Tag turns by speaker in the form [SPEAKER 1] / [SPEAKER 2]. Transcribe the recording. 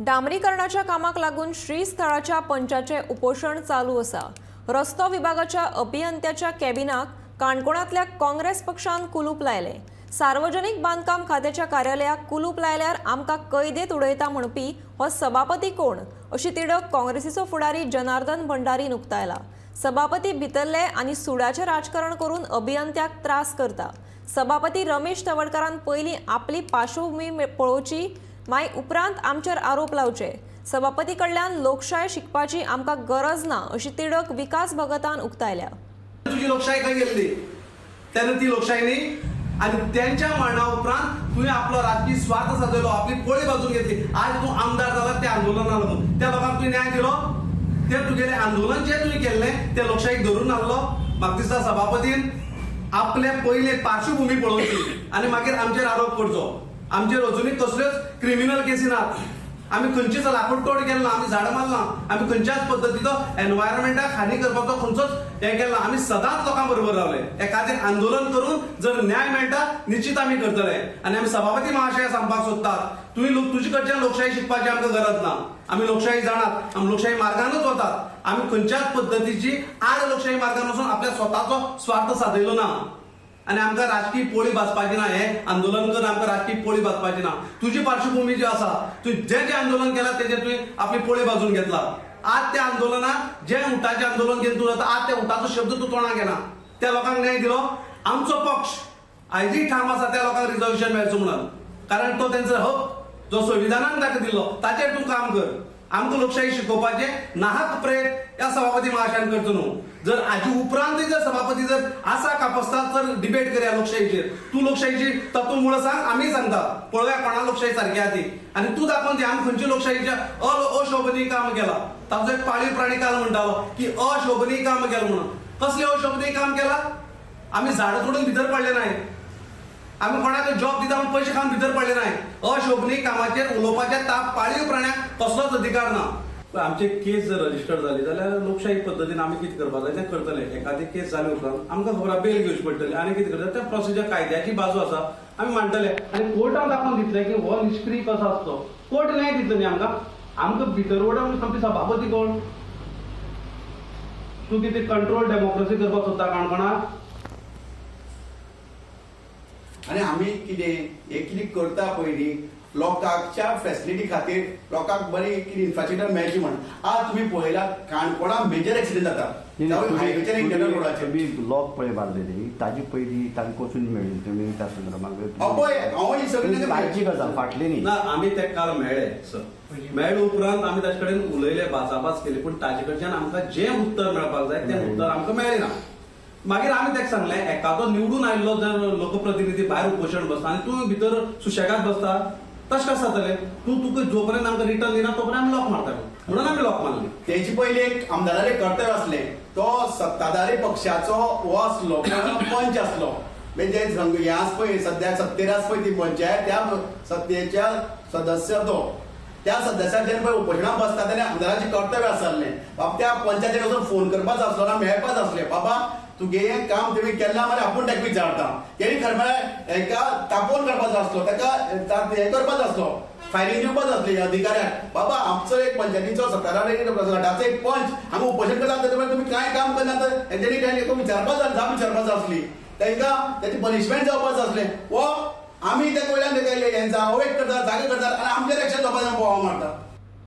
[SPEAKER 1] डांबरीकरणाच्या कामाक लागून श्रीस्थळाच्या पंचाचें उपोशण चालू आसा। रस्तो विभागाच्या अभियंत्याच्या कॅबिनाक काणकोणांतल्या काँग्रेस पक्षान कुलूप लायलें। सार्वजनिक बांदकाम खात्याच्या कार्यालयाक कुलूप लायल्यार आमकां कैदेत उडयता म्हणपी हो सभापती कोण अशी तिडक काँग्रेसीचो फुडारी जनार्दन भंडारीन उक्तायला। सभापती भितरले आनी सुडाचें राजकारण करून अभियंत्याक त्रास करता। सभापती रमेश तवडकारान पयलीं आपली पार्श्वभूमी पळोवची, मागीर उपरांत आमचेर आरोप लावचे। सभापती कडल्यान लोकशाय शिकपाची आमकां गरज ना अशी तिडक विकास भगतान उक्तायल्या।
[SPEAKER 2] तुजी लोकशाय खंय गेल्ली तेन्ना ती लोकशाय न्ही आनी तेंच्या मरणा उपरांत तुवें आपलो राजकीय स्वार्थ सादयलो, आपली पोळी बाजून घेतली। आज तूं आमदार जाला त्या आंदोलना लागून त्या लोकांक तुवें न्याय दिलो, ते तुगेलें आंदोलन जें तुवें केल्लें ते लोकशायेक धरून हाडलो। म्हाका दिसता सभापतीन आपले पयले पार्श्वभूमी पळोवची आनी मागीर आमचेर आरोप करचो। आमचेर अजुनूय कसल्योच क्रिमिनल केसी नात, आमी खंयचीच लाकूडतोड केल्ला, आमी झाडां मारला, आमी खंयच्याच पद्दतीचो एनवायरमेंटाक हानी करपाचो खंयचोच हें केला। आमी सदांच लोकां बरोबर रावले। एखादें आंदोलन करून जर न्याय मेळटा निश्चित आमी करतले। आनी आमी सभापती महाशया सांगपाक सोदतात, तुवें तुजे कडच्यान लोकशाही शिकपाची आमकां गरज ना। आमी लोकशाही जाणात, आमी लोकशाही मार्गानूच वतात। आमी खंयच्याच पद्दतीची आड लोकशाही मार्गान वचून आपल्या स्वताचो स्वार्थ सादयलो ना आनी आमकां राजकीय पोळी भाजपाची ना। हें आंदोलन करून आमकां राजकीय पोळी भाजपाची ना। तुजी पार्श्वभूमी जी आसा, तुवें जें जें आंदोलन केलां तेजें तुवें आपली पोळी भाजून घेतला। आज त्या आंदोलनाक जें उटाचें आंदोलन घेवन तूं जाता, आज त्या उटाचो शब्द तूं तोंडाक घेना। त्या लोकांक न्याय दिलो। आमचो पक्ष आयजूय ठाम आसा त्या लोकांक रिजर्वेशन मेळचो म्हणून, कारण तो तेंचो हक जो संविधानान ताका दिल्लो ताचेर तूं काम कर। आमकां लोकशाही शिकोवपाचें नाहक प्रयत्न ह्या सभापती महाशयान करचो न्हू। जर आजी उपरांतय जर सभापती जर आसा कापस्तात तर डिबेट करया लोकशाहीचेर। तूं लोकशाहीची तत्व मुळां सांग, आमी सांगता पळोवया कोणा लोकशाही सारकी आहा ती, आनी तूं दाखोवन दी आमी खंयची लोकशाहीच्या अशोभनीय काम केलां। ताचो एक पाळीव प्राणी काल म्हणटालो की अशोभनीय काम केलां म्हणून। कसलें अशोभनीय काम केलां? आमी झाडां तोडून भितर पडले नाय, आमी कोणाक जॉब दिता म्हूण पयशे खावन भितर पडले नाय। अशोभनीय कामाचेर उलोवपाच्या ताप पाळीव प्राण्याक कसलोच अधिकार ना। आमचे केस जर रजिस्टर जाली जाल्यार लोकशाही पद्दतीन आमी कितें करपाक जाय तें करतले। एखादी केस जाले उपरांत आमकां खबर आसा बेल घेवची पडटली आनी कितें करतले त्या प्रोसिजर कायद्याची बाजू आसा आमी मांडटले। आनी कोर्टान दाखोवन दितले की हो निश्क्रीय कसो आसतो। कोर्ट न्याय दितलो न्ही आमकां, आमकां भितर वडोवन सामकी सभापती कोण? तूं कितें कंट्रोल डेमोक्रेसी करपाक सोदता काणकोणाक?
[SPEAKER 3] आनी आमी कितें हें कितें करता पयलीं लोकांच्या फॅसिलिटी खातीर लोकांक बरी कितें इन्फ्रास्ट्रक्चर मेळची म्हण। आज तुमी पळयला काणकोणा मेजर एक्सिडंट जाता, हायवेचेर इंटरनल रोडाचेर
[SPEAKER 4] तुमी लॉक पळय बांदलेली ताजी पयलीं तांकां वचून मेळ्ळी तुमी त्या संदर्भात?
[SPEAKER 3] पळय हांव ही सगळी
[SPEAKER 4] कालची गजाल फाटली न्ही
[SPEAKER 2] ना। आमी ते काल मेळ्ळे सर, मेळ्ळे उपरांत आमी ताचे कडेन उलयले, भासाभास केली, पूण ताजे कडच्यान आमकां जें उत्तर मेळपाक जाय तें उत्तर आमकां मेळ्ळें ना। मागीर आमी ताका सांगलें एखादो निवडून आयिल्लो जर लोकप्रतिनिधी भायर उपोशण बसता आनी तूं भितर सुशेगाद बसता तशें कशें जातलें? तूं तुका जो पर्यंत आमकां रिटर्न दिना तो पर्यंत आमी लॉक मारतले म्हणून आमी लॉक मारली।
[SPEAKER 3] तेजी पयलीं एक आमदाराचें कर्तव्य आसलें, तो सत्ताधारी पक्षाचो हो आसलो, पंच आसलो, म्हणजे हे आसा पळय सद्या सत्तेर आसा पळय ती पंचायत, त्या सत्तेच्या सदस्य तो, त्या सदस्याचेर पळय उपोशणाक बसता तेन्ना आमदाराचें कर्तव्य आसलें बाबा त्या पंचायतीक वचून फोन करपाचो आसलो ना, मेळपाचो आसलें, बाबा तुगे हें काम तुमी केन्ना मरे आपूण ताका विचारता। तेणी खरें म्हळ्यार हेका तापोवन काडपाचो आसलो, ताका हें करपाचो आसलो, फायरींग दिवपाचो आसली अधिकाऱ्याक, बाबा आमचो एक पंचायतीचो सत्ताधारी गटाचो एक पंच हांगा उपोशण करता तेन्ना तुमी कांय काम करना, तेणी कांय विचारपाचो जाप विचारपाचो आसली, तांकां तेची पनिशमेंट जावपाचो आसलें। वो आमी त्या वयल्यान हेंचा अवेट करतात, जागे करतात आनी आमचेर एक्शन जावपाचें बोवाळ मारतात।